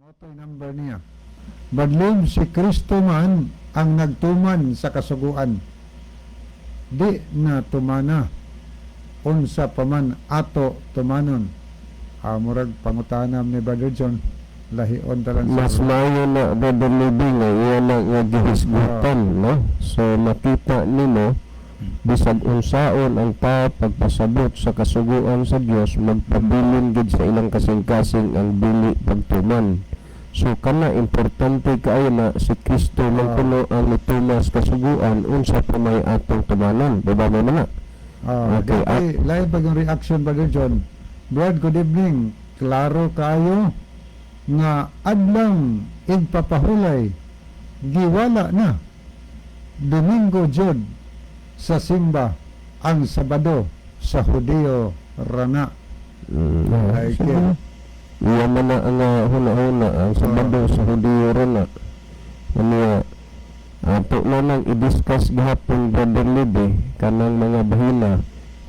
Mao number niya. Badlim, si Kristo man ang nagtuman sa kasuguan. Di na tumana unsa pa man ato tumanon. Ah, murag pangutanam ni Brother John, lahion talan Mas maayo na, Brother Libby, nga iya na nga gihisgutan, no? So makita nimo, bisag unsaon ang tao pagpasabot sa kasuguan sa Dios, magpabilin gid sa ilang kasing-kasing ang dili pagtuman. So kana, importante kaayo na si Kristo man kuno ang mitumas kasuguan, unsa pa may atong tumanan, di ba mo na? Ah, Okay, okay, lain pa yung reaction, Brother John. Brad, good evening. Klaro kaayo nga Adlong Igpapahulay giwala na. Domingo jud sa simba, ang Sabado sa Hudiyo rana. Ay, Sige. Iya man na ang huna-huna, ang Sabado sa Hudiyo ron na. Unya, ato na lang i-discuss gihapon, Brother Libby, kanang mga bahina.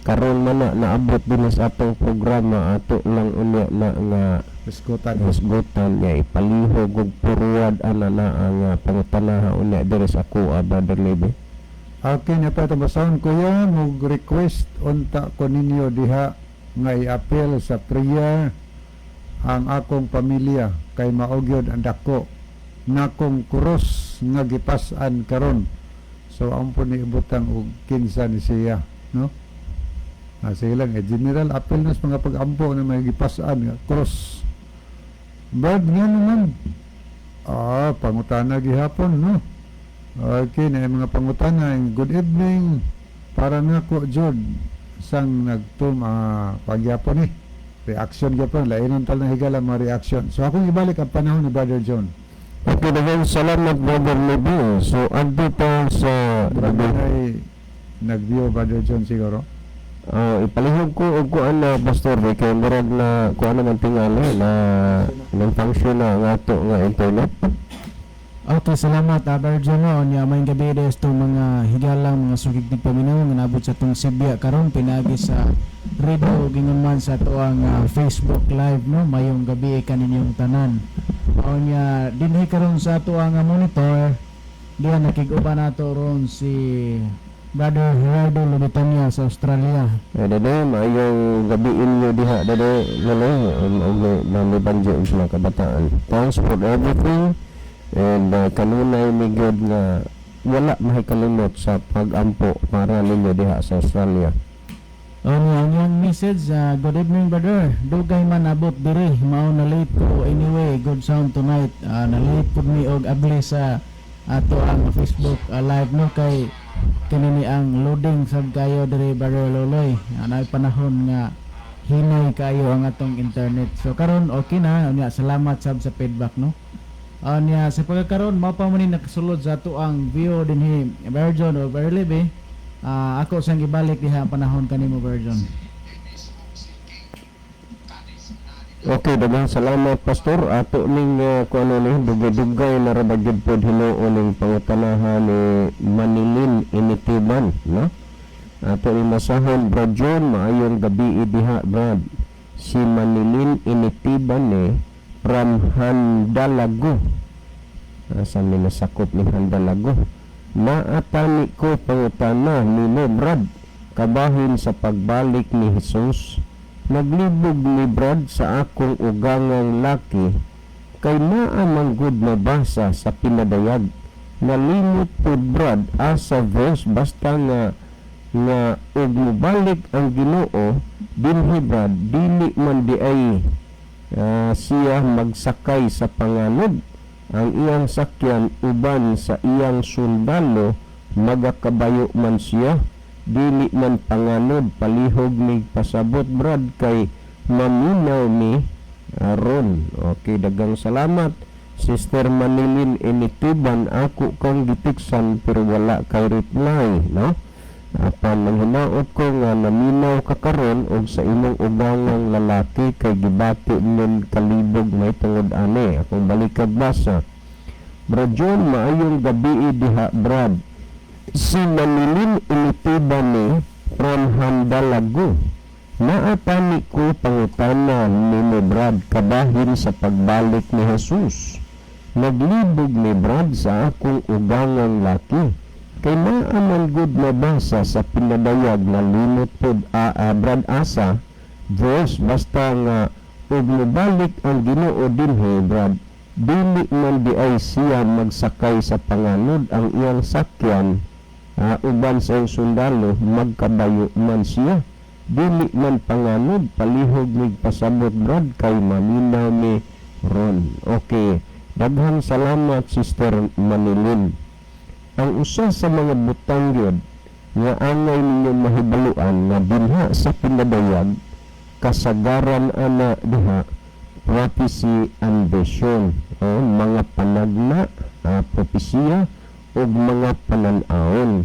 Karon man na naabot din sa atong programa, ato lang unya na nga Hisgutan. Hisgutan niya, ipalihog og puruwad ana na ang pangutanaha unya diri sa ako, Brother Libby. Okay na pa itong basahon, kuya, mag request unta ko ninyo diha nga i-appeal sa prayer ang akong pamilya kay mao gyud ang dako nakong krus nga gipas-an karon. So ang po ni ibutang og kinsa ni siya, no? Ah, sige lang, eh, general appeal na sa mga pag-ampo na may gipas-an nga cross. Brad, nga naman. Ah, pangutana gihapon, no? Okay, na yung mga pangutana. Good evening. Para nako jud sang nagtum pagyapon eh. Reaction gyapon, lainon tal na higala mga reaction. So akong ibalik ang panahon ni Brother John. Okay, daghang salamat, Brother Libby. So adto pa sa Brother ay nag-view, Brother John, siguro. Ipalihog ko og kuan na, Pastor, eh, kay murag na kuan naman tingali na nang function na ang ato nga internet. Okay, salamat, Brother John. No? Nya may gabi des itong mga higalang mga sugig paminaw nga nabot sa atong Sibya karon pinagi sa radio gingon man sa atoang Facebook Live, no? Mayong gabi kaninyong tanan. Unya dinhi karon sa atoang monitor diha nakig-uban nato ron si Brother Gerardo Lubitania sa Australia. Eh, dede, maayong gabi inyo diha, dede, lalo, og Mami Banjo ug mga kabataan. Thanks for everything and kanunay mi gyud nga wala mahikalimot sa pag-ampo para ninyo diha sa Australia. Unya ang iyang message, "Good evening, brother. Dugay man abot diri, mao na late ko. Anyway, good sound tonight." Na late pud mi og abli sa ato ang Facebook live, no, kay kini ni ang loading sab kayo diri, Brother Loloy. Anay panahon nga hinay kayo ang atong internet. So karon okay na unya, salamat sab sa feedback, no. Unya sa pagkakaron mao pa man ni nakasulod sa ato ang view dinhi, Version o Brother Libby. Ako sang ibalik diha ang panahon kanimo, Version. Okay, daghang salamat, Pastor. Ato ning kuan ni dugay-dugay na ra ba gyud pod hinuon ning pangutanahan ni Manilin Initiban, no? Ato ning masahon, Brad John, maayong gabi diha, Brad. Si Manilin Initiban ni from Handalago. Asa mi nasakop ni Handalago? Naatani ko pangutana nimo, Brad, kabahin sa pagbalik ni Jesus. Naglibog ni, Brad, sa akong ugangang laki kay naa man gud mabasa sa pinadayag. Nalimot po, Brad, asa verse, basta nga og mobalik ang Ginoo dinhi, Brad, dili man di ay siya magsakay sa panganod. Ang iyang sakyan uban sa iyang sundalo, magakabayo man siya, dili man panganod. Palihog ni pasabot, Brad, kay maminaw mi aron. Okay, dagang salamat, Sister Manilin Initiban. Ako kang gitiksan pero wala kay reply, no? Apan manghinaot ko nga naminaw ka karon og sa imong ugangang lalaki kay gibati nun kalibog may tungod ani. Akong balikag basa. Brad John, maayong gabi diha, Brad. Si Manilin Initiban ni from Handalago. Naa pa ni ko pangutana nimo, Brad, kabahin sa pagbalik ni Jesus. Naglibog ni, Brad, sa akong ugangang laki. Kay naa man gud mabasa sa pinadayag na limot pod Brad asa verse, basta nga ug mobalik ang Ginoo dinhi, Brad, dili man diay siya magsakay sa panganod. Ang iyang sakyan uban sa iyang sundalo, magkabayo man siya, dili man panganod. Palihog mig pasabot, Brad, kay maminaw mi ron. Okay, daghang salamat, Sister Manilin. Ang usa sa mga butang gyud nga angay ninyo mahibaluan nga dinha sa pinadayag, kasagaran ana diha prophecy and vision o mga panagna, propesiya ug mga panan-awon.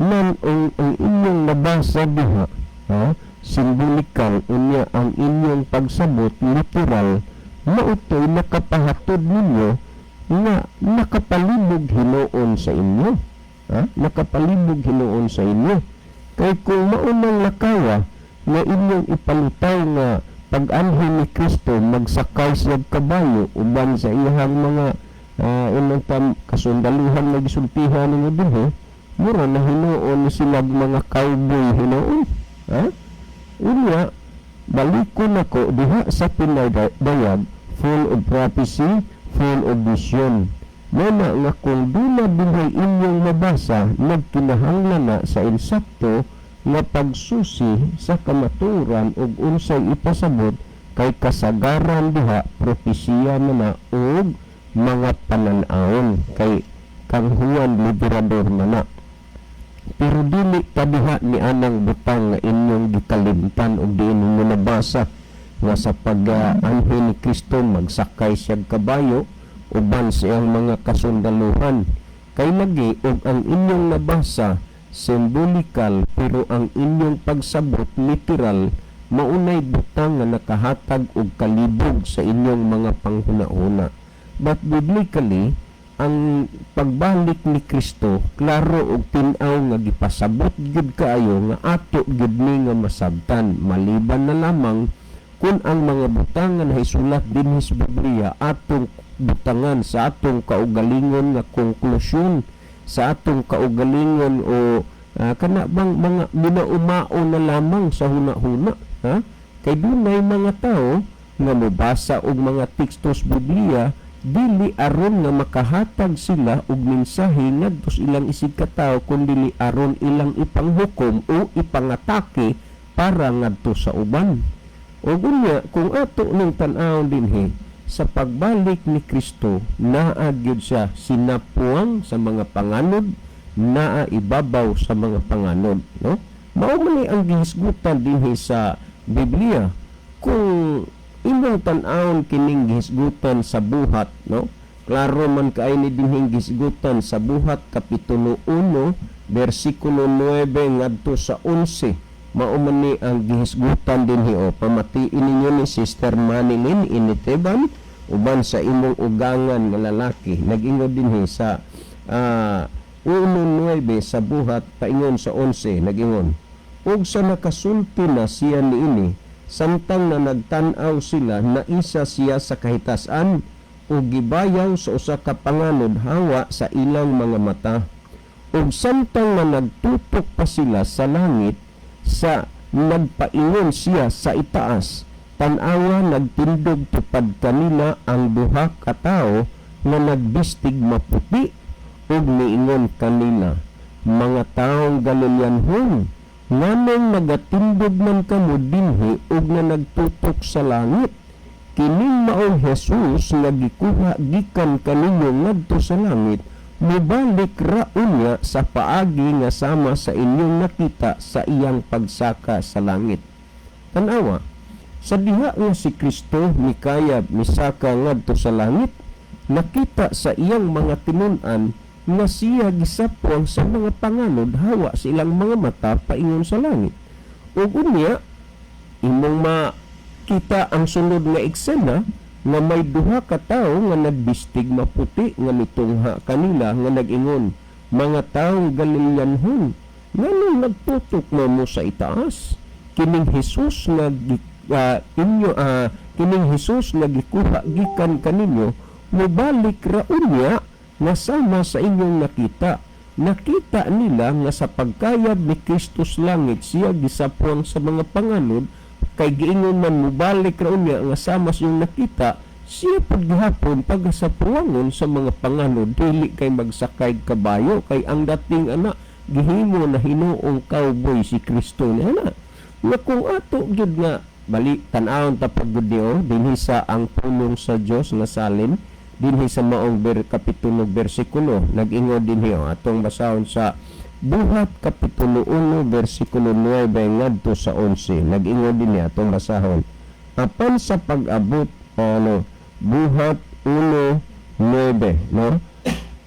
Nan ang inyong nabasa diha, ha, simbolikal, unya ang inyong pagsabot literal, mao to'y nakapahatod ninyo nga nakapalibog hinuon sa inyo, ha? Nakapalibog hinuon sa inyo kay kung maunang lakawa nga inyong ipalutaw nga pag-anhi ni Kristo magsakay siya kabayo uban sa iyang mga inong tam kasundaluhan nga gisultihan ninyo dinhi, mura na hinuon ni sila mga cowboy hinuon, ha? Unya balikon ako diha sa pinadayag, full of prophecy, full of vision. Mao nga kung duna dinhay inyong mabasa, nagkinahanglan na sa insakto nga pagsusi sa kamaturan ug unsay ipasabot, kay kasagaran diha propesiya man na ug mga panan-awon, kay kang Juan Liberador man na. Pero dili ta diha ni anang butang nga inyong gikalimtan ug diin ninyo nabasa nga sa pag-anhi ni Kristo magsakay siya kabayo uban sa iyang mga kasundaluhan. Kay lagi og ang inyong nabasa symbolical pero ang inyong pagsabot literal, maunay butang nga nakahatag og kalibog sa inyong mga panghuna-huna. But biblically, ang pagbalik ni Kristo klaro og tin-aw nga gipasabot gyud kaayo nga ato gyud ni nga masabtan, maliban na lamang kung ang mga butang nga nahisulat dinhi sa Biblia atong butangan sa atong kaugalingon nga konklusyon, sa atong kaugalingon o kana bang mga minaumao na lamang sa huna-huna, ha? Kay dunay mga tao nga mobasa og mga tekstos Biblia dili aron nga makahatag sila og mensahe ngadto sa ilang isig katawo, kundi aron ilang ipanghukom o ipangatake para ngadto sa uban. Ug unya kung ato ning tan-awon dinhi sa pagbalik ni Kristo, naa gyud siya sinapuang sa mga panganod, naa ibabaw sa mga panganod, no? Mao man ni ang gihisgutan dinhi sa Biblia. Kung imong tan-awon kining gihisgutan sa Buhat, no, klaro man kay ni dinhing gihisgutan sa Buhat kapitulo 1 bersikulo 9 ngadto sa 11. Mao man ni ang gihisgutan dinhi. O pamatiin ninyo ni Sister Manilin Initeban uban sa imong ugangan nga lalaki. Nag-ingon dinhi sa 1:9 sa Buhat paingon sa 11, nag-ingon, "Ug sa nakasulti na siya niini, samtang na nagtan-aw sila, naisa siya sa kahitasan ug gibayaw sa usa ka panganod hawa sa ilang mga mata. Ug samtang na nagtutok pa sila sa langit sa nagpaingon siya sa itaas, tan-awa, nagtindog tupad kanila ang duha ka tawo nga nagbistig maputi ug niingon kanila, 'Mga taong Galileanhon, nganong nagatindog man kamo dinhi ug nga nagtutok sa langit? Kining maong Jesus nga gikuha gikan kaninyo ngadto sa langit, mobalik ra unya sa paagi nga sama sa inyong nakita sa iyang pagsaka sa langit.'" Tanawa, sa diha nga si Kristo mikayab misaka ngadto sa langit, nakita sa iyang mga tinun-an nga siya gisapwang sa mga panganod hawa sa ilang mga mata paingon sa langit. Ug unya imong makita ang sunod nga eksena nga may duha ka tawo nga nagbistig maputi nga mitungha kanila nga nag-ingon, "Mga taong Galileanhon, nganong nagtutok na mo sa itaas? Kining Jesus nga inyo, kining Jesus nga gikuha gikan kaninyo, mobalik ra unya nga sama sa inyong nakita. Nakita nila nga sa pagkayab ni Kristo sa langit, siya gisapuang sa mga panganod, kay giingon man mobalik ra unya nga sama sa inyong nakita, siya pud gihapon pagasapuangon sa mga panganod, dili kay magsakay kabayo, kay ang dating ana gihimo na hinuong cowboy si Kristo niya na. Nga kung ato gyud nga bali tan-awon ta pag gud niyo dinhi sa ang pulong sa Dios nga salin dinhi sa maong kapitulo bersikulo, nag-ingon dinhi, oh, atong basahon sa Buhat kapitulo 1 bersikulo 9 ngadto sa 11. Nag-ingon dinhi, atong basahon, apan sa pag-abot, ano, Buhat 1:9, no?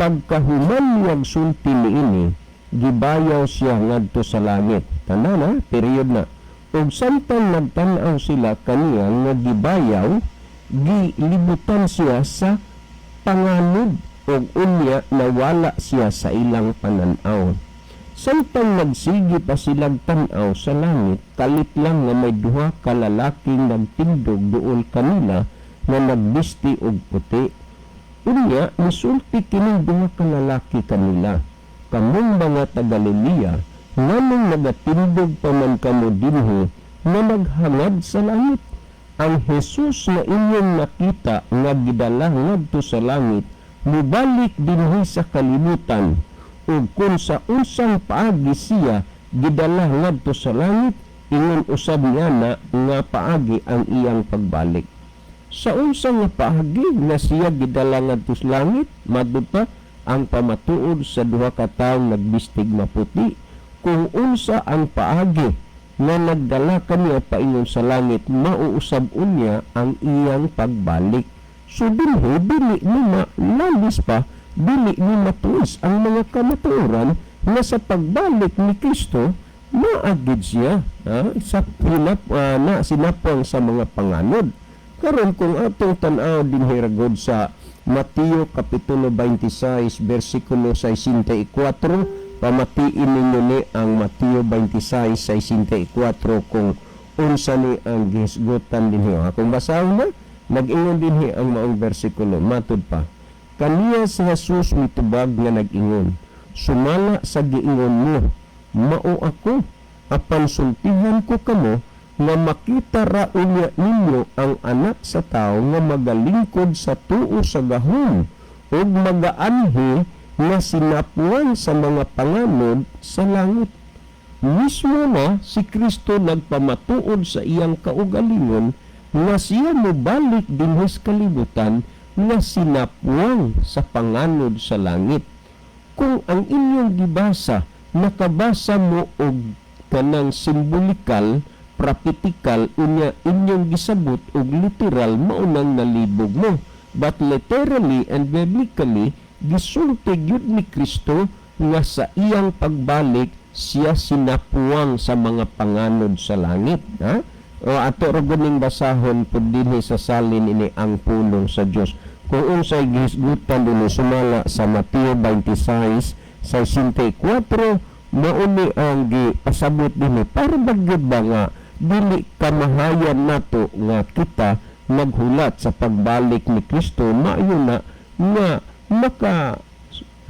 Pagkahuman niyag sulti niini, gibayaw siya ngadto sa langit. Tanda na, period na. Ug samtang nagtan-aw sila kaniya nga gibayaw, gilibutan siya sa panganod ug unya nawala siya sa ilang pananaw. Samtang nagsige pa silang tan-aw sa langit, kalit lang nga may duha ka lalaking nagtindog duol kanila nga nagbisti og puti. Unya, misulti kining duha ka lalaki kanila, "Kamong mga taga-Galilea, nganong nagatindog pa man kamo dinhi nga naghangad sa langit? Ang Jesus nga inyong nakita nga gidala ngadto sa langit, mubalik dinhi sa kalibutan, ug kung sa unsang paagi siya gidala ngadto sa langit, ingon usab niya na nga paagi ang iyang pagbalik." Sa unsa nga paagi nga siya gidala ngadto sa langit? Matud pa ang pamatuod sa duha ka tawo nagbistig maputi. Kung unsa ang paagi nga nagdala kaniya paingon sa langit, mauusab unya ang iyang pagbalik. So dinhi dili ni malalis pa, dili ni matuis ang mga kamatuoran nga sa pagbalik ni Kristo maagid siya, ha? Sa hinap, na sinapang sa mga panganod. Karon, kung atong tan-aw dinhi ra gud sa Mateo kapitulo 26 bersikulo 64, pamatiin ninyo ni ang Mateo 26:64 kung unsa ni ang gihisgutan dinhi. Akong basahon na. Nag-ingon dinhi ang maong bersikulo, matud pa, kaniya si Jesus mitubag nga nag-ingon, "Sumala sa giingon mo, mao ako. Apan sultihan ko kamo nga makita ra unya ninyo ang Anak sa Tao nga magalingkod sa tuo sa gahom ug magaanhi nga sinapuan sa mga panganod sa langit." Mismo na si Kristo nagpamatuod sa iyang kaugalingon nga siya mobalik dinhi sa kalibutan nga sinapuang sa panganod sa langit. Kung ang inyong gibasa, nakabasa mo og kanang simbolikal, prophetical, unya inyong gisabot og literal, maunang nalibog mo. But literally and biblically, gisulti gyud ni Kristo nga sa iyang pagbalik siya sinapuang sa mga panganod sa langit, ha? O ato ra gud ning basahon pud dinhi sa salin ini ang pulong sa Dios kung unsay gihisgutan dinhi sumala sa Mateo 26:64. Mao ni ang gipasabot dinhi para bagyod ba nga dili kamahayan nato nga kita naghulat sa pagbalik ni Kristo, maayo na nga maka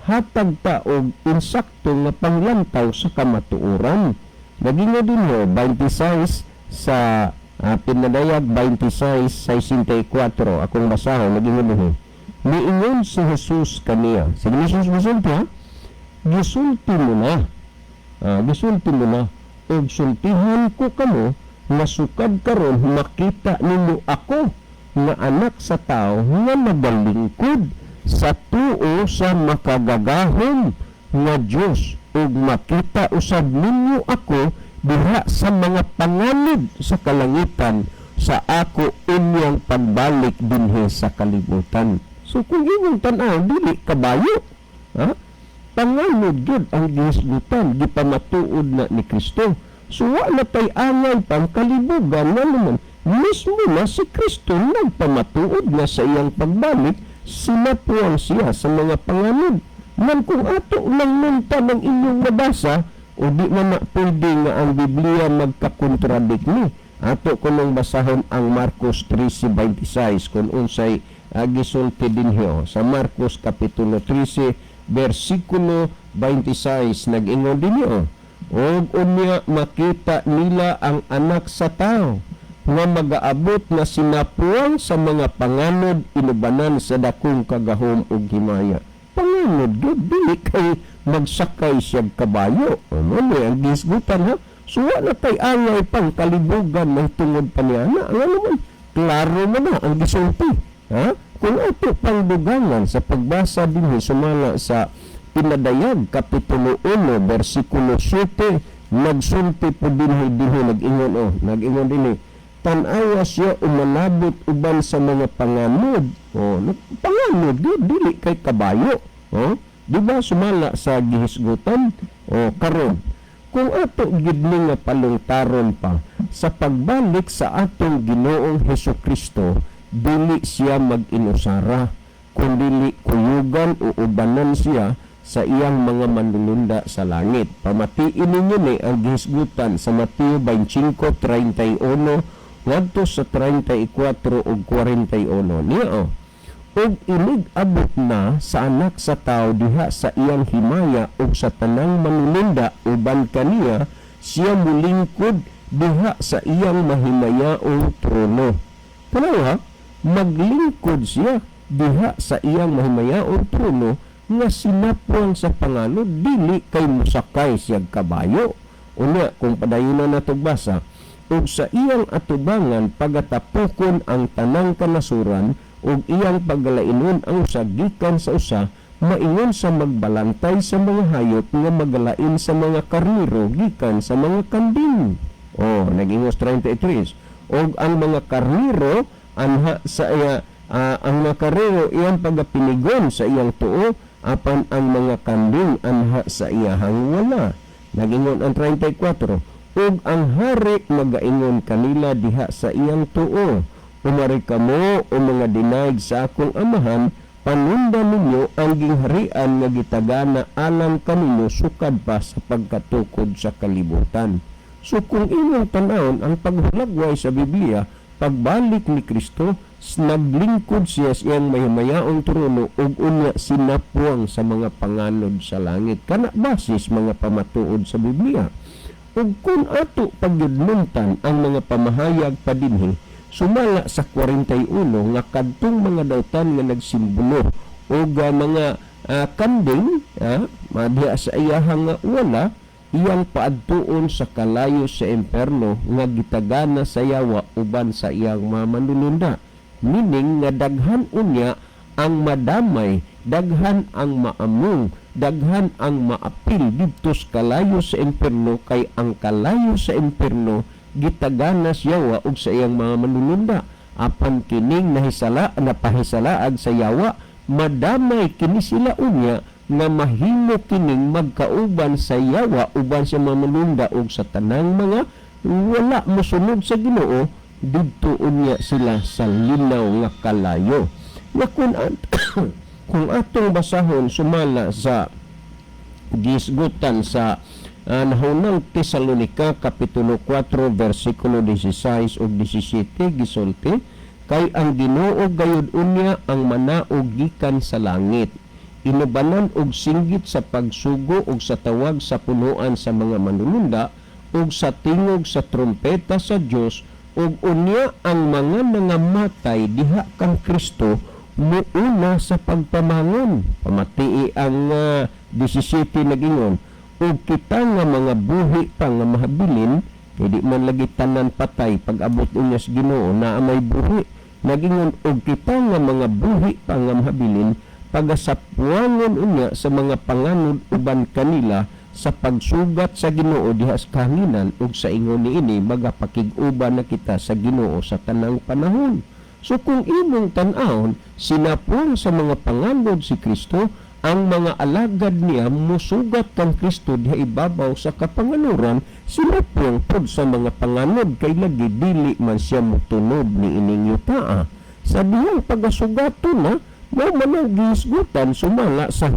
hatag ta og insakto nga panglantaw sa kamatuoran. Naging din mo 26 sa pinadayag 26:64, akong basahon. Naging din, niingon si Jesus kaniya. Si Jesus musulti, ha? "Gisulti mo na. Gisulti mo na. Ug sultihan ko kamo nga sukad karon makita ninyo ako nga Anak sa Tao nga nagalingkod sa tuo sa makagagahom nga Dios, ug makita usab ninyo ako diha sa mga panganod sa kalangitan sa ako unyang pagbalik dinhi sa kalibutan." So kung imong tan-aw, dili kabayo, ha? Panganod gyud ang gihisgutan, gipamatuod na ni Kristo. So wa na tay angay pang kalibugan na naman mismo na si Kristo nagpamatuod na sa iyang pagbalik sinapuang siya sa mga panganod. Man kung ato lang nunta ng inyong nabasa, O di man na pwede nga ang Biblia magkakontradict ni. Ato kunong basahon ang Marcos 13:26 kung unsay gisulti dinhi, oh. Sa Marcos kapitulo 13 bersikulo 26, nag-ingon dinhi, oh. "Og unya makita nila ang Anak sa Tao nga magaabot na sinapuan sa mga panganod, inubanan sa dakong kagahom ug himaya." Panganod gyud, dili kay magsakay siya kabayo. Ano ni ang gisgutan, ha? So wala tay angay pang kalibugan may tungod pa niya na. Ano man, klaro man na ang gisulti. Ha? Kung ato pang dugangan sa pagbasa dinhi sumala sa Pinadayag kapitulo 1 bersikulo 7, nagsulti po dinhi, nag-ingon, oh, nag-ingon dinhi, "Tan-awa, siya umanabot uban sa mga panganod." Oh, panganod gyud, dili kay kabayo. Oh, di ba sumala sa gihisgutan? Oh, karon kung ato gid ni nga palungtaron pa sa pagbalik sa atong Ginoong Hesus Kristo, dili siya mag-inusara kundili kuyugan o ubanan siya sa iyang mga manlulunda sa langit. Pamatiin ninyo ni ang gihisgutan sa Mateo 25:31 ngadto sa 34 ug 41 niya, oh. "Ug inig abot na sa Anak sa Tao diha sa iyang himaya ug sa tanang manulunda uban kaniya, siya mulingkod diha sa iyang mahimayaong trono." Tanaw ha, maglingkod siya diha sa iyang mahimayaong trono nga sinapuan sa panganod, dili kay musakay siya kabayo. Unya, kung padayon na natog basa, "Ug sa iyang atubangan pagatapokon ang tanang kanasuran ug iyang pagalainon ang usa gikan sa usa, maingon sa magbalantay sa mga hayop nga magalain sa mga karniro gikan sa mga kanding." Oh, nag-ingos 33. "Ug ang mga karniro anha sa iya, ang mga karniro iyang pagapinigon sa iyang tuo, apan ang mga kanding anha sa iyahang wala." Nagingon ang 34, "Ug ang Hari magaingon kanila diha sa iyang tuo, 'Umari kamo, o mga dinaig sa akong Amahan, panunda ninyo ang gingharian nga gitagana alang kaninyo sukad pa sa pagkatukod sa kalibutan.'" So kung inyong tanawon ang paghulagway sa Biblia, pagbalik ni Kristo, naglingkod siya sa iyang mahimayaong trono ug unya sinapuang sa mga panganod sa langit. Kana basis mga pamatuod sa Biblia. Ug kung ato pagyudnuntan ang mga pamahayag pa dinhi sumala sa 41 nga kadtong mga dautan nga nagsimbolo og mga kanding madiha sa iyahang nga wala, iyang paadtuon sa kalayo sa imperno nga gitagana sa yawa uban sa iyang mga manlulunda. Meaning nga daghan unya ang madamay, daghan ang maamong, daghan ang maapil didto sa kalayo sa imperno, kay ang kalayo sa imperno gitagana sa yawa ug sa iyang mga manlulunda. Apan kining nahisala, napahisalaag sa yawa, madamay kini sila unya nga mahimo kining magkauban sa yawa uban sa mga manlulunda ug sa tanang mga wala mosunod sa Ginoo. Didto unya sila sa linaw nga kalayo. Nga kung atong basahon sumala sa gisgutan sa Nahunang Tesalonika kapitulo 4 versikulo 16 ug 17, gisulti, "Kay ang Ginoo gayud unya ang manaog gikan sa langit, inubanan og singgit sa pagsugo ug sa tawag sa punuan sa mga manulunda ug sa tingog sa trumpeta sa Dios, ug unya ang mga nangamatay diha kang Kristo muuna sa pagpamangon." Pamatii ang 17, nagingon, "Ug kita nga mga buhi pa nga mahabilin," kay di man lagi tanan patay pag abot unya sa Ginoo, naa may buhi. Nagingon, "Ug kita nga mga buhi pa nga mahabilin pagasapuangon unya sa mga panganod uban kanila sa pagsugat sa Ginoo diha sa kahanginan, ug sa ingon niini magapakig-uban na kita sa Ginoo sa tanang panahon." So kung imong tan-awon, sinapon sa mga panganod si Kristo, ang mga alagad niya musugat kang Kristo diha ibabaw sa kapanganuran, sinapong pod sa mga panganod, kay lagi dili man siya motunob ni ining yutaa. Sa dihang pagasugaton na, mao man ang gihisgutan sumala sa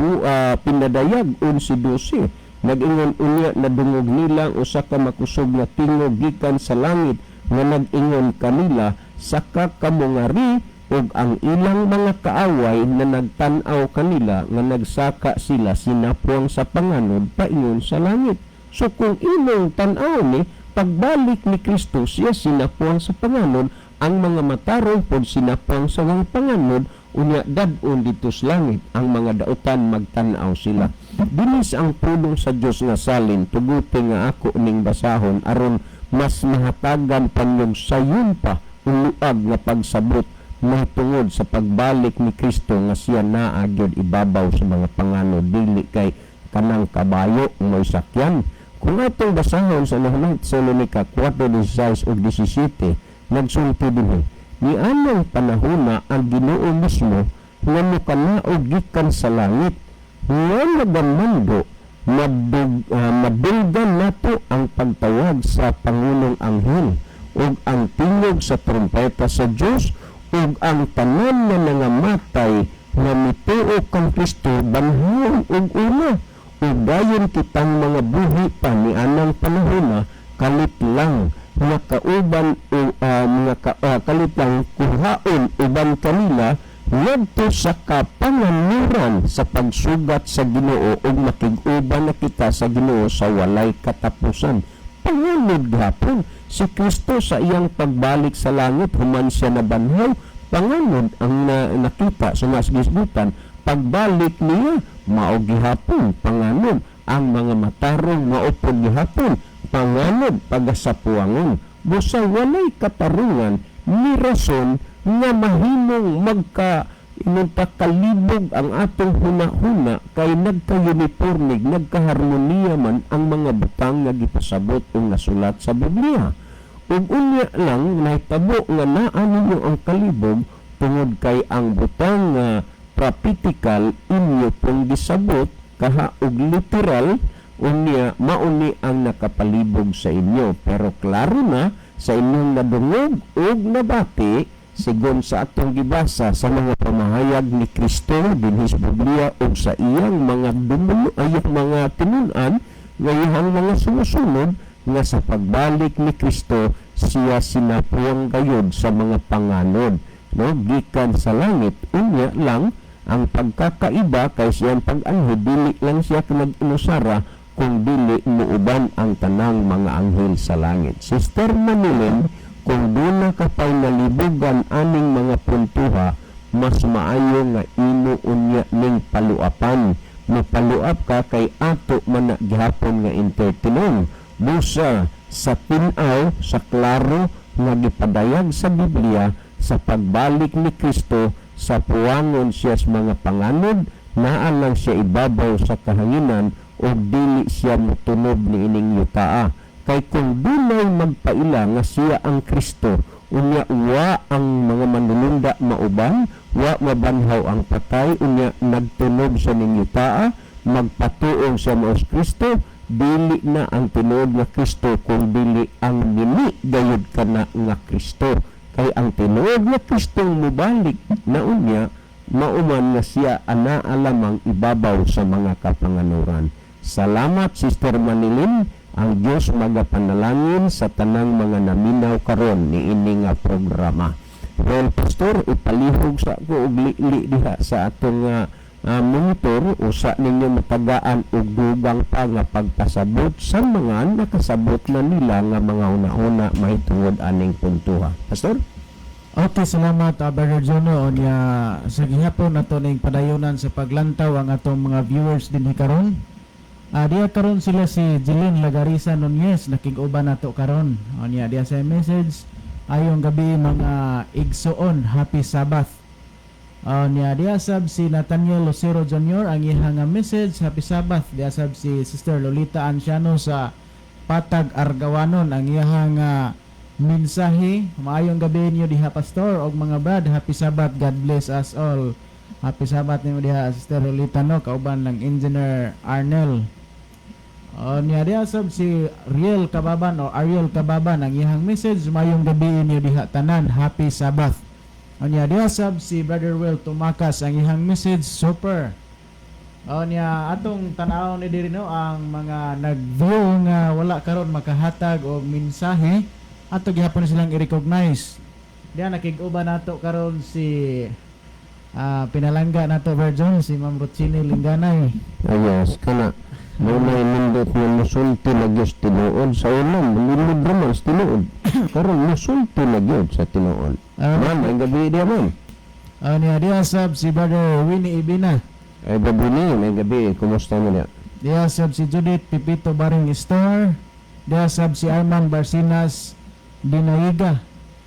pinadayag 11:12. Nag-ingon, "Unya nadungog nila ang usa ka makusog nga tingog gikan sa langit nga nag-ingon kanila, 'Saka kamo ngari,' ug ang ilang mga kaaway na nagtan-aw kanila nga nagsaka sila sinapuang sa panganod paingon sa langit." So kung imong tan-aw ni pagbalik ni Kristo, siya sinapuang sa panganod, ang mga matarong pod sinapuang sa mga panganod, unya dad-on dito sa langit ang mga dautan, magtan-aw sila. Dinis ang pulong sa Dios nga salin, tuguti nga ako ning basahon aron mas mahatagan panyog sayon pa uluag nga pagsabot mahitungod sa pagbalik ni Kristo nga siya naa gyud ibabaw sa mga panganod, dili kay kanang kabayo mo'y sakyan. Kung atong basahon sa Unang Tesalonica 4:16 ug 17, nagsulti dinhi, "Nianang panahona ang Ginoo mismo nga mokanaog gikan sa langit nga nagamando, madunggan nato ang pagtawag sa pangulong anghel ug ang tingog sa trumpeta sa Dios, ug ang tanan nga nangamatay nga mituo kang Kristo banhawon og una, ug dayon kitang mga buhi pa nianang panahona kalit lang nga kauban o nga kalit lang kuhaon uban kanila ngadto sa kapanganuran sa pagsugat sa Ginoo, ug makig-uban na kita sa Ginoo sa walay katapusan." Panganod gihapon si Kristo sa iyang pagbalik sa langit human siya nabanhaw. Panganod ang nakita sa mga gisgutan. Pagbalik niya, mao gihapon panganod. Ang mga matarong maupod gihapon panganod pagasapuangon. Busa walay katarungan ni rason nga mahimong magka inunta kalibog ang atong huna-huna kay nagka-uniformig, nagka-harmoniya man ang mga butang nga gipasabot o nasulat sa Biblia. Ug unya lang nahitabo nga naa ninyo ang kalibog tungod kay ang butang nga prophetical inyo pong gisabot kaha og literal. Unya mauni ang nakapalibog sa inyo, pero klaro na sa inyong nadungog ug nabati sigon sa atong gibasa sa mga pamahayag ni Kristo dinhi sa Biblia ug sa iyang mga dumulo ay mga tinun-an nga iyang mga sumusunod nga sa pagbalik ni Kristo siya sinapuang gayod sa mga panganod, no, gikan sa langit. Unya lang ang pagkakaiba kay siyang pag-anhi, dili lang siya nag-inusara kung dili muuban ang tanang mga anghel sa langit. Sister Manilin, kung duna ka pa'y nalibugan aning mga puntuha, mas maayo nga imo unya ning paluapan. Mapaluap ka kay ato man na gihapon nga entertaining. Busa sa tin-aw, sa klaro nga gipadayag sa Biblia, sa pagbalik ni Kristo sa puwangon siya sa mga panganod, naa lang siya ibabaw sa kahanginan o dili siya motunob ni ining yutaa. Kay kung dunay magpaila nga siya ang Kristo, unya wa ang mga manulunda mauban, wa mabanhaw ang patay, unya nagtunob sa ning yutaa, magpatuong siya maos Kristo, dili na ang tinuod nga Kristo kung dili ang nini gayud kana nga Kristo. Kay ang tinuod nga Kristo mubalik na unya, mauman nga siya anaa lamang ibabaw sa mga kapanganuran. Salamat, Sister Manilin. Ang Dios magapanalangin sa tanang mga naminaw karon niini nga programa. Well, Pastor, ipalihog sa ako og li diha sa atong monitor usa ninyo matagaan og dugang pa nga pagpasabot sa mga nakasabot na nila nga mga una-una mahitungod aning puntuha. Pastor? Okay, salamat, Brother Jono. Unya sa gihapon nato ning padayonan sa paglantaw ang atong mga viewers dinhi karon. Diya karon sila si Jeline Lagarisa Nunez, nakig-uban nato karon. Unya diya sa message, "Ayong gabi mga igsuon, happy Sabbath." Unya diya sab si Nathaniel Lucero Jr., ang iyang nga message, "Happy Sabbath." Diya sab si Sister Lolita Anciano sa Patag Argawanon, ang iyang nga mensahe, "Maayong gabi niyo diha, Pastor og mga brad, happy Sabbath, God bless us all." Happy Sabbath nimo diha, Sister Lolita, no, kauban ng Engineer Arnel. O niya diha sab si Riel Kababan o Ariel Kababan, ang iyang message, "Maayong gabi niyo diha tanan, happy Sabbath." O niya diha sab si Brother Will Tumakas, ang iyang message, "Super." O niya, atong tan-aw ni diri, no, ang mga nag-view nga wala karon makahatag og mensahe, ato gihapon silang i-recognize. Diya nakig-uban nato karon si pinalangga nato version, si Ma'am Rochini Lingganay. Ah, yes, kana mao na nindot nga musulti na gyud sa tinuod. Sa una mulod ra man sa tinuod, karon musulti na gyud sa tinuod. Ma'am, ang gabi diya, ma'am. O niya, diya sab si Brother Winnie Ibina. Ay gabi ni, may gabi, kumusta mo niya? Diya sab si Judith Pipito Baring Star. Diya sab si Arman Barcinas Dinaiga.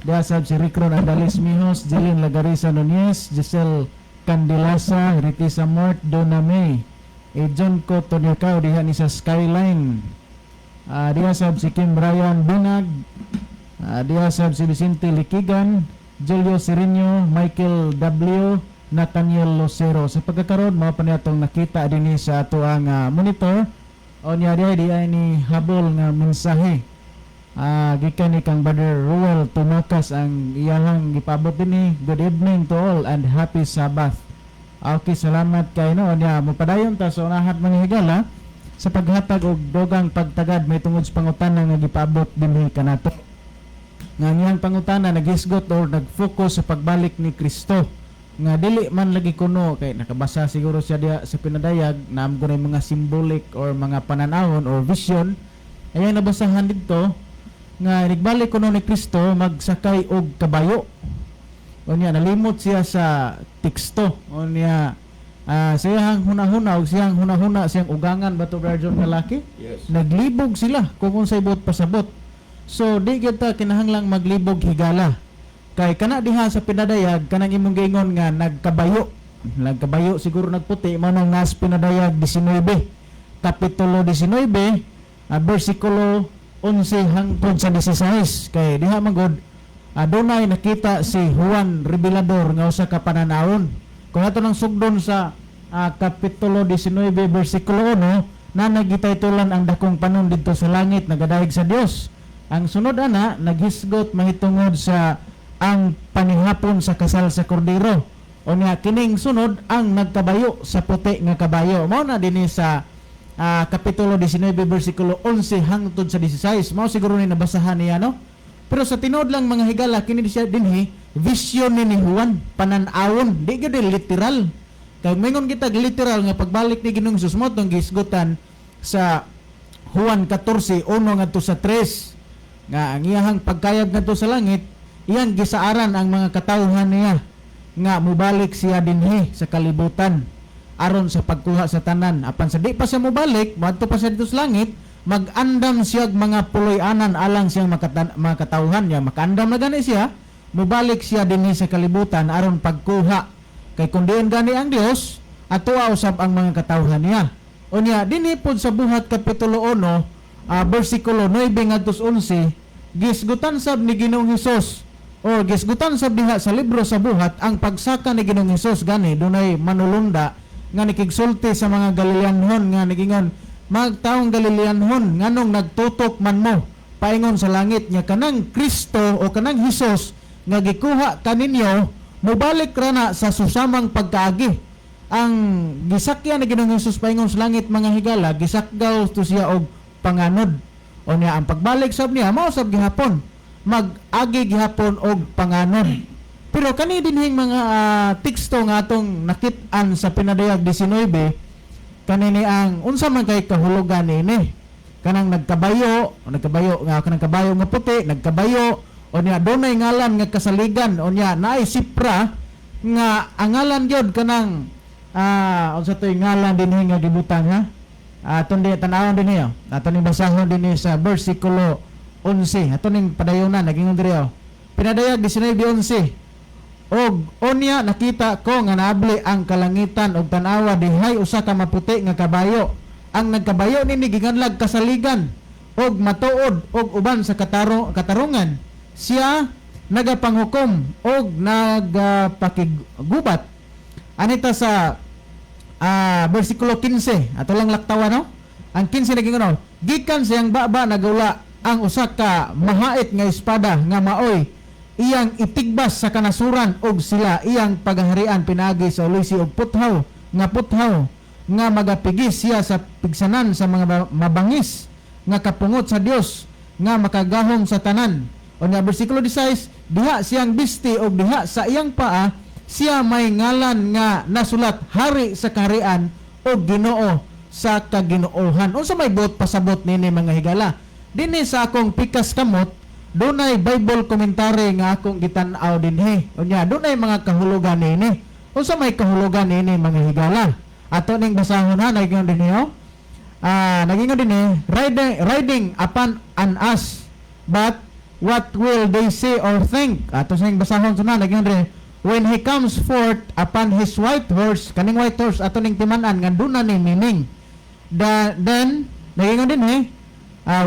Diya sab si Ricron Andalis Mijos, Jeline Lagarisa Nunez, Giselle Candilasa, Ritisa Mort, Donna May. E John Cotto Tonyakaw diha ni sa Skyline. Diya sab si Kim Brian Binag. Diya sab si Vicente Likigan, Julio Serino, Michael W., Nathaniel Lucero. Sa pagkakaroon, mao pa niya atong nakita dinhi sa ato ang monitor. O niya diha di ay ni habol nga mensahe. Gikan ni kang Brother Ruel Tumakas ang iyahang gipabot dinhi. Good evening to all and happy Sabbath. Okay, salamat kay, no. Niya, mopadayon ta sa unahan, mga higala, sa paghatag og dugang pagtagad may tungod sa pangutana nga gipaabot dinhi kanato. Nga ang iyang pangutana naghisgot or nag-focus sa pagbalik ni Kristo nga dili man lagi kuno kay nakabasa siguro siya diha sa pinadayag naam ko na yung mga symbolic or mga pananawon or vision ay nabasahan didto nga nagbalik kuno ni Kristo magsakay og kabayo. Unya nalimot siya sa teksto. Unya sa iyang hunahuna og siyang hunahuna, siyang ugangan ba to, Brother John Kalaki? Yes. Naglibog sila kung unsay buot pasabot. So di gyud ta kinahanglang maglibog, higala. Kay kana diha sa pinadayag, kanang imong giingon nga nagkabayo. Nagkabayo siguro nagputi mao nang nas Pinadayag 19. Kapitulo 19, bersikulo 11 hangtod sa 16, kay diha man gud adunay nakita si Juan Revelador nga usa ka pananawon. Kung ato nang sugdon sa kapitulo 19 bersikulo 1 na nagitaytulan ang dakong panon didto sa langit nagadayeg sa Dios. Ang sunod ana naghisgot mahitungod sa ang panihapon sa kasal sa kordero. Unya kining sunod ang nagkabayo sa puti nga kabayo. Mao na dinhi sa kapitulo 19 bersikulo 11 hangtod sa 16. Mao siguro ni nabasahan niya, no? Pero sa tinuod lang, mga higala, kini siya dinhi vision ni Juan, panan-awon, di gyud literal. Kay mingon kita literal nga pagbalik ni Ginoong Hesus mo tong gihisgutan sa Juan 14:1 ngadto sa 3 nga ang iyahang pagkayab ngadto sa langit, iyang gisaaran ang mga katawhan niya nga mubalik siya dinhi sa kalibutan aron sa pagkuha sa tanan. Apan sa di pa siya mubalik, moadto pa siya dito sa langit, mag-andam siya og mga puloy-anan alang siyang mga katawhan niya. Makaandam na gani siya, mubalik siya dinhi sa kalibutan aron pagkuha, kay kung diin gani ang Dios, atoa usab ang mga katawhan niya. Unya dinhi pod sa Buhat kapitulo 1 bersikulo 9 ngadto sa 11, gisgutan sab ni Ginoong Hesus or gisgutan sab diha sa libro sa Buhat ang pagsaka ni Ginoong Hesus. Gani dunay manulunda nga nikigsulti sa mga Galileanhon nga nigingon, "Mga taong Galileanhon, nganong nagtutok man mo paingon sa langit nga kanang Kristo o kanang Hesus nga gikuha kaninyo mobalik ra na sa susamang pagkaagi?" Ang gisakyan ni Ginoong Hesus paingon sa langit, mga higala, gisakgaw to siya og panganod. O niya ang pagbalik sab niya mao sab gihapon, mag-agi gihapon og panganod. Pero kani dinhing mga teksto nga atong nakit-an sa Pinadayag 19, kanini ang unsa man kay kahulugan niini kanang nagkabayo o nagkabayo nga kanang kabayo nga puti, nagkabayo, o niya dunay ngalan nga Kasaligan, o niya naay sipra nga ang ngalan gyud kanang unsa to'y ngalan dinhi nga gibutang, ha? Aton di tan-awon dinhi, oh. Aton ning basahon dinhi sa bersikulo 11. Aton ning padayonan, naging diri, oh. Pinadayag 19:11. Og unya nakita ko nga naabli ang kalangitan og tan-awa, dihay usa ka maputi nga kabayo. Ang nagkabayo nini giganlag Kasaligan og Matuod og uban sa katarungan. Siya nagapanghukom og nagapakiggubat. Anita sa bersikulo 15. Ato lang laktawan, no? Ang 15 naging ano, gikan siyang baba nagula ang usa ka mahait nga espada nga maoy iyang itigbas sa kanasuran og sila iyang paghaharian pinaagi sa ulisi og puthaw nga puthaw. Nga magapigis siya sa pigsanan sa mga mabangis nga kapungot sa Dios nga makagahom sa tanan. Unya, bersikulo 16, diha siyang bisti og diha sa iyang paa siya may ngalan nga nasulat, "Hari sa kaharian ug Ginoo sa kaginoohan." Unsa may buot pasabot nini, mga higala? Dinhi sa akong pikas kamot, dunay Bible commentary nga akong gitan-aw dinhi. Unya dunay mga kahulugan nini. Unsa may kahulugan nini, mga higala? Ato ning basahon ha, nagingon dinhi oh. Nagingon dinhi, riding upon an ass. But what will they say or think? Ato sa basahon suna, nagingon dinhi, when he comes forth upon his white horse, kaning white horse ato ning timan-an nga duna ni meaning. Then nagingon dinhi,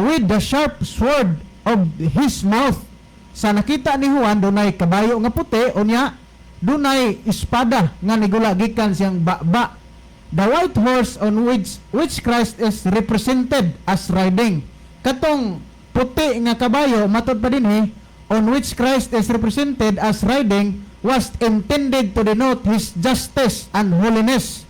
with the sharp sword of his mouth. Sa nakita ni Juan, dunay kabayo nga puti, unya dunay espada nga nigula gikan siyang baba. The white horse on which Christ is represented as riding. Katong puti nga kabayo, matod pa dinhi, on which Christ is represented as riding was intended to denote his justice and holiness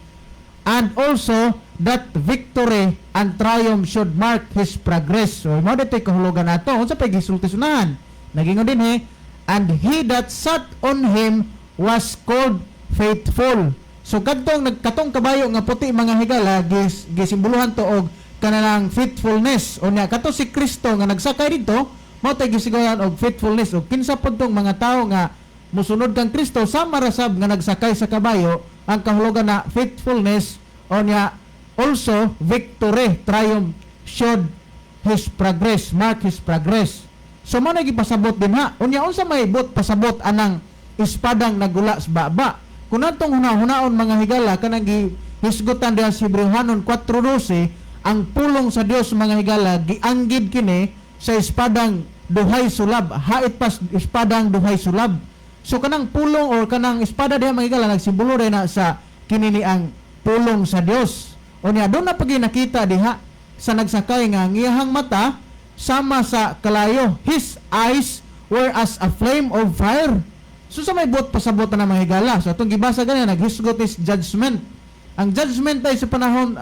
and also that victory and triumph should mark his progress. So, mao dito'y kahulugan nato. Unsa pay gisulti sunahan? Nagingon dinhi, "And he that sat on him was called Faithful." So kadtong nagkatong kabayo nga puti, mga higala, gisimboluhan to og kanang faithfulness. Unya kato si Kristo nga nagsakay didto, mao tay gisiguran og faithfulness, og kinsa pod tong mga tawo nga musunod kang Kristo, sama ra sab nga nagsakay sa kabayo, ang kahulugan na faithfulness, unya also victory, triumph should his progress, mark his progress. So mao na gipasabot dinha. Unya unsa may buot pasabot anang espadang nagula sa baba? Kung atong hunahunaon, mga higala, kanang gihisgutan diha sa Hebreohanon 4:12, ang pulong sa Dios, mga higala, gianggid kini sa espadang duhay sulab, hait pas espadang duhay sulab. So kanang pulong or kanang espada diha, mga higala, nagsimbolo rin na sa kini ni ang pulong sa Dios. Unya duna pa nakita diha sa nagsakay nga ang iyahang mata sama sa kalayo. His eyes were as a flame of fire. So sa may buot pasabot na, mga higala. So atong gibasa ganyan, naghisgot is judgment. Ang judgment ay sa panahon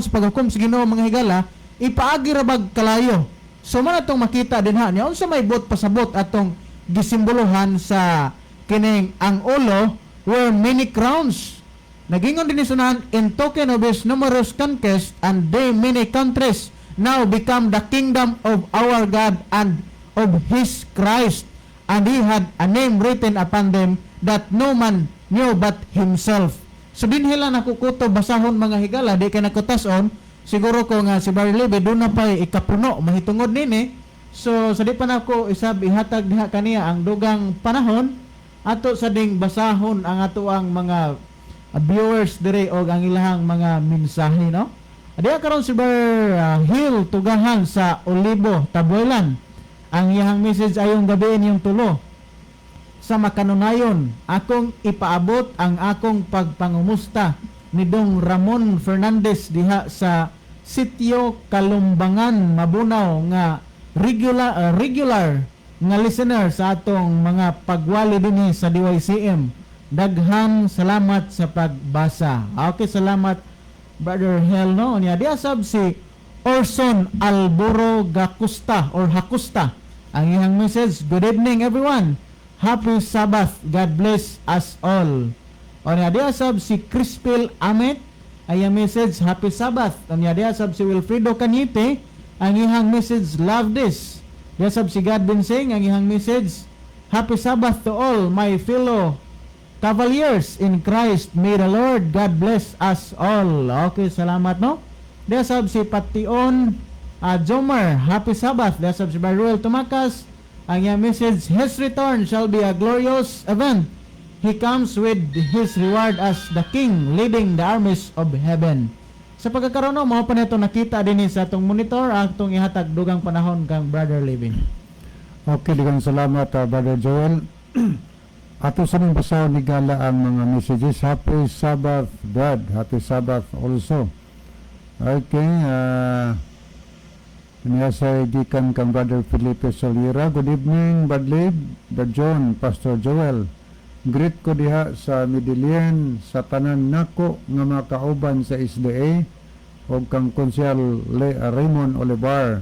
sa paghukom sa Ginoo, mga higala, ipaagi ra bag kalayo. So man atong makita dinha niya, unsa may buot pasabot atong gisimbolohan sa kining ang ulo were many crowns. Nagingon dinhi sunahan, in token of his numerous conquests, and they many countries now become the kingdom of our God and of his Christ. And he had a name written upon them that no man knew but himself. So dinhi lang nakukuto basahon, mga higala, di kay nakutason. Siguro ko nga si Barry Levy doon na pa'y ikapuno mahitungod nini. So sa di pa nako isab ihatag diha kaniya ang dugang panahon, ato sa ding basahon ang ato ang mga viewers dire og ang ilahang mga mensahe, no? Diha karon si Bar Hill Tugahan sa Olivo, Tabuelan. Ang iyahang message, "Ayong gabi inyong tulo. Sa makanunayon, akong ipaabot ang akong pagpangumusta ni Dong Ramon Fernandez diha sa Sitio Kalumbangan, Mabunaw, nga regular nga listener sa atong mga pagwali dinhi sa DYCM. Daghan salamat sa pagbasa." Okay, salamat, Brother Hel, no. Nya diha sab si Orson Alboro Gakusta or Hakusta. Ang iyang message, "Good evening everyone. Happy Sabbath. God bless us all." Unya diha sab si Crispil Amit. Ang iyang message, "Happy Sabbath." Unya diha sab si Wilfredo Cañete. Ang iyang message, "Love this." Diha sab si God Singh. Ang iyang message, "Happy Sabbath to all my fellow Cavaliers in Christ. May the Lord God bless us all." Okay, salamat, no? Diha sab si Pation Jomar, "Happy Sabbath." Diha sab si Baruel Tumakas. Ang iyang message, "His return shall be a glorious event. He comes with his reward as the King leading the armies of heaven." Sa pagkakaroon, no, mao pa nito nakita din sa atong monitor, atong ihatag dugang panahon kang Brother Living. Okay, daghang salamat, Brother Joel. Ato sa ning basahon ni Gala ang mga messages. Happy Sabbath, Brad. Happy Sabbath also. Okay, niya sa gikan kang Brother Felipe Solira. Good evening, Brad Lib, Brad John, Pastor Joel. Greet ko diha sa Medellin sa tanan nako nga mga kauban sa SDA og kang Konsehal Raymond Olivar.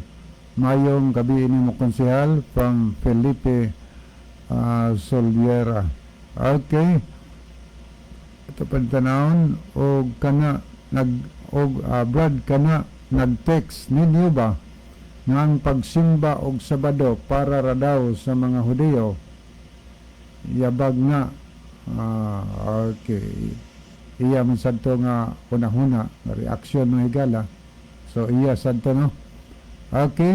Mayong gabi ini mo, Konsehal, from Felipe Soliera. Okay. Ito pa tanawon og kana nag og Brad, kana nag-text ninyo ba nga ang pagsimba og Sabado para ra daw sa mga Hudiyo? Yabag nga. Okay, iya man sadto nga hunahuna, nga reaksyon, mga higala. So iya sadto, no? Okay,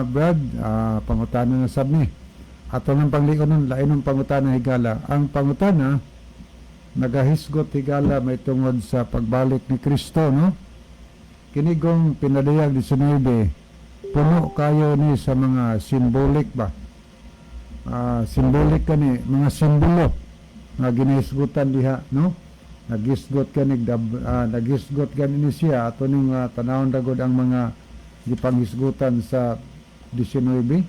Brad, pangutana na sab ni ato ng pangliunon. Lain ng pangutana, higala. Ang pangutana nagahisgot, higala, may tungod sa pagbalik ni Kristo, no? Kinigong Pinadayag 19, puno kayo ni sa mga symbolic ba? Symbolic kani, mga simbolo nga ginahisgutan diha, no? Nagisgot kani ni siya. Ato ning tanawon ragod ang mga gipanghisgutan sa 19,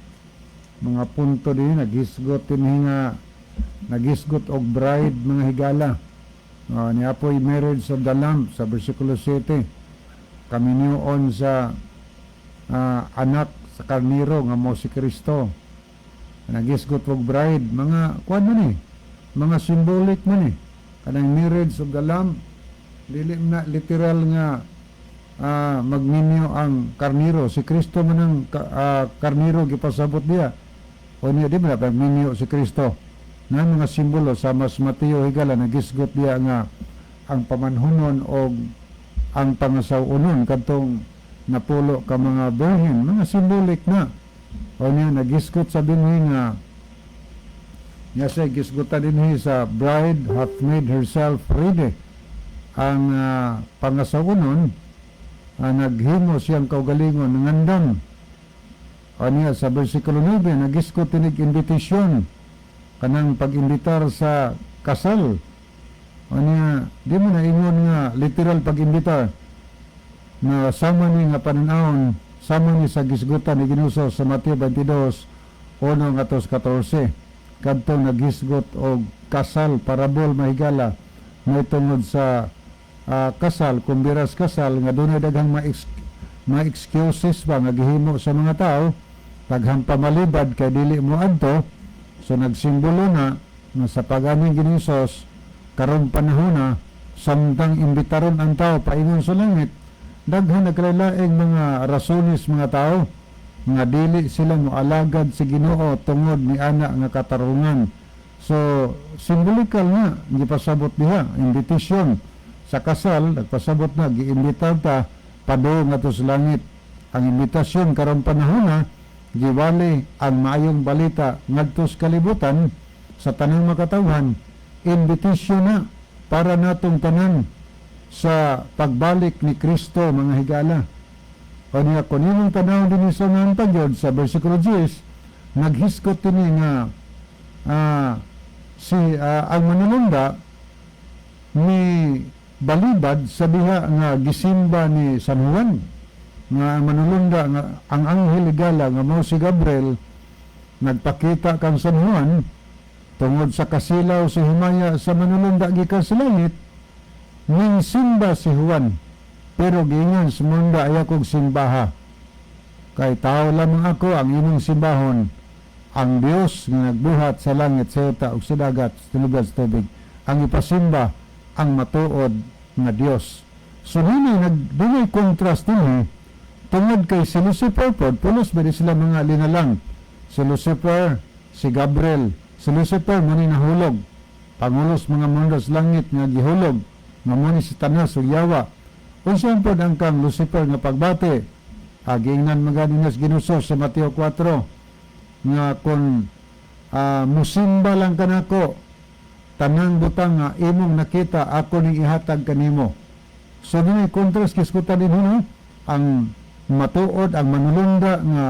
mga punto din. Naghisgot dinhi nga naghisgot og bride, mga higala. Niapoy marriage of the Lamb sa versikulo 7, kaminyoon sa anak sa karniro nga mo si Kristo. Nagisgot og bride, mga kuan man ni, mga symbolic man ni. Kanang marriage of the Lamb, dili na literal nga magminyo ang karniro. Si Kristo man ang karniro gipasabot diya o niya, di ba magminyo si Kristo na mga simbolo. Sa mas Mateo, higala, nagisgot diya nga ang pamanhunon og ang pangasaw-unon kadtong napulo ka mga birhen, mga symbolic na. O niya nagisgot sa dinhi nga niya siya gisgutan dinhi sa bride hath made herself ready. Ang pangasaw-unon, naghimo siyang kaugalingon ngandam. O niya sa versikulo 9, nagisgot tinig invitation, kanang pag-imbitar sa kasal. O niya di mo na ingon nga literal pag-imbitar na sama ni nga pananawon, sama ni sa gisgutan ni Ginoo sa Mateo 22, 1 ngadto 14, kadtong nagisgot og kasal, parabol, mahigala, may tungod sa kasal, kumbiras kasal nga dunay daghang ma excuses ba nga gihimo sa mga tao, daghang pamalibad kay dili mo adto. So nagsimbolo na nga sa pag-ani ni Hesus karong panahon na, samtang imbitaron ang tao paingon sa langit, daghan nagkalaing mga rasones mga tao nga dili sila moalagad sa Ginoo tungod ni ana nga katarungan. So symbolical nga gipasabot diha, invitation sa kasal, nagpasabot na giimbitar ta padung ngadto sa langit. Ang imbitasyon karong panahon na, giwali ang maayong balita ngadto sa kalibutan sa tanang makatawhan, invitation na para natong tanan sa pagbalik ni Kristo, mga higala. O niya, kung imong tanaw din sa nga pagyod sa versikulo 10, naghisgot dinhi nga si ang manulunda ni balibad sa diha nga gisimba ni San Juan, nga ang manulunda nga ang anghel, higala, nga mao si Gabriel, nagpakita kang San Juan. Tungod sa kasilaw sa himaya sa manulunda gikan sa langit, ning simba si Juan, pero giingon sa manulunda, "Ayaw kog simbaha kay tao lamang ako. Ang imong simbahon ang Dios nga nagbuhat sa langit, sa yuta ug sa dagat, sa tinugan sa tubig. Ang ipasimba ang matuod nga Dios." So dini nag dunay contrast dinhi tungod kay si Lucifer pod, pulos ba di sila mga linalang, si Lucifer, si Gabriel. Si Lucifer mo ni nahulog, pangulos mga mundo sa langit nga gihulog, nga mo ni Satanas ug yawa. Unsa pod ang kang Lucifer nga pagbati? Giingnan magani sa Ginoo sa Mateo 4 nga kung musimba lang kanako, tanang butang nga imong nakita ako ning ihatag kanimo. So dinhi contrast kisgutan din, no? Ang matuod, ang manulunda nga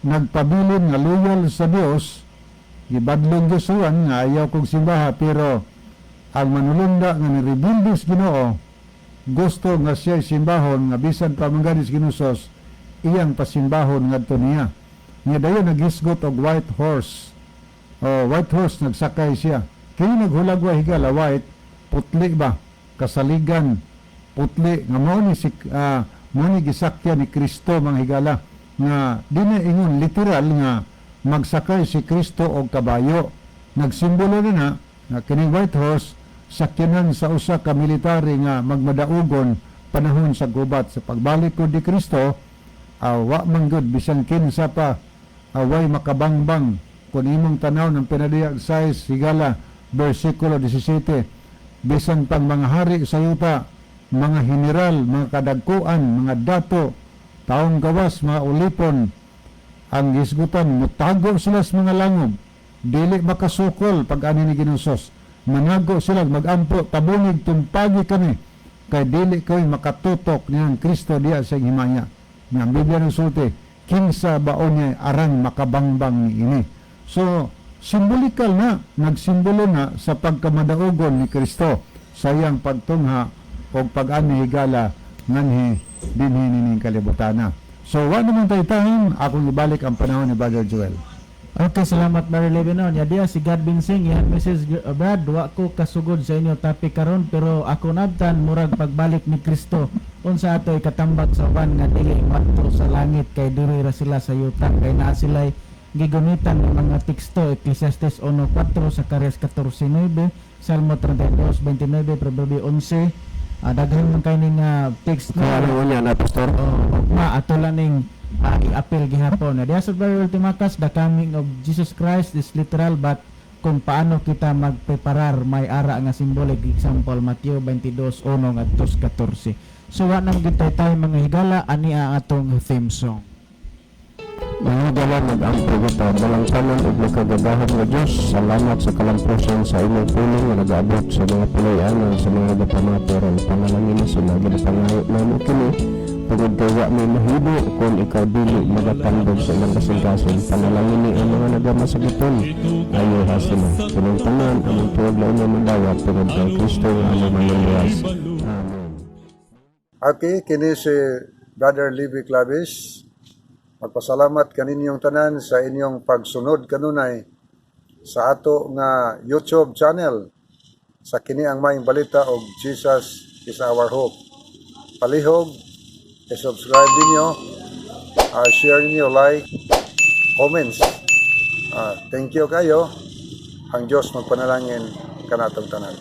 nagpabilin nga loyal sa Dios, gibadlong Diyos nga ayaw kong simbaha, pero ang manulunda nga nirebelde sa Ginoo, gusto nga siya simbahon, nga bisan pa man gani sa Ginoo iyang pasimbahon ngadto niya. Nga dayon naghisgot og white horse. Oh, white horse nagsakay siya. Kini naghulagwa, higala, white, putli ba, kasaligan putli nga mao ni si mao ni gisakyan ni Kristo, mga higala, nga di na ingon literal nga magsakay si Kristo og kabayo. Nagsimbolo na nga kining white horse sakyanan sa usa ka military nga magmadaugon panahon sa gubat. Sa pagbalik ko di Kristo, wa man gud bisan kinsa pa away makabangbang. Kung imong tanaw ng pinadiyag 6, higala, versikulo 17, bisan pang mga hari sa yuta, mga general, mga kadagkuan, mga dato, taong gawas, mga ulipon, ang gisgutan mutago sila sa mga langob, dili makasukol pag ani ni Ginoong. Manago sila, magampo, "Tabunig, tumpagi kami kay dili ko'y makatutok niyang Kristo diya sa himaya." Nga ang Biblia ng sulti, kinsa baon niya arang makabangbang ni ini? So simbolikal na, nagsimbolo na sa pagkamadaugon ni Kristo sa iyang pagtungha o pag-ani, higala, nganhi dinhi nining kalibutana. So wa naman tayo time, akong ibalik ang panahon ni Brother Joel. Okay, salamat, Mary Levinon. Ya diya si Godwin Singh, yan Mrs. Brad, wa ko kasugod sa inyo topic karon pero ako nabtan murag pagbalik ni Kristo. Unsa ato ikatambak sa uban nga dili moadto sa langit kay diri ra sila sa yuta kay naa sila'y gigunitan ng mga teksto, Ecclesiastes 1.4, Zacarias 14.9, Salmo 32.29, Proverbio 11. Daghan man kay ning text. Kaya ano niya na, Pastor? Oh, ugma ato lang ning i-appeal gihapon. Na diya sa Brother Ultimakas, the coming of Jesus Christ is literal, but kung paano kita magpreparar may ara nga symbolic, example Mateo 22:1 ngadto 14. So wa na gyud tayo, mga higala, ani ang atong theme song. Mga higala, mag-ampo kita. Balangkanon ug makagagahom nga Diyos, salamat sa kalampusan sa imong pulong nga nag-abot sa mga puloy-anan, sa mga nagapamati ron. Panalangin sila, ginapangayo namo kini tungod kay wa may mahibo kung ikaw dili magatandog sa ilang kasing-kasing. Panalangin ni ang mga nagamasakiton, ayoha sila. Kinong tanan, among tuod na inyong madawat tungod kay Kristo nga among manluluwas. Amen. Okay, kini si Brother Levi Clavis. Magpasalamat kaninyong tanan sa inyong pagsunod kanunay sa ato nga YouTube channel sa kini ang Maayong Balita og Jesus is Our Hope. Palihog, i-subscribe ninyo, share ninyo, like, comments. Thank you kayo. Ang Diyos magpanalangin kanatong tanan.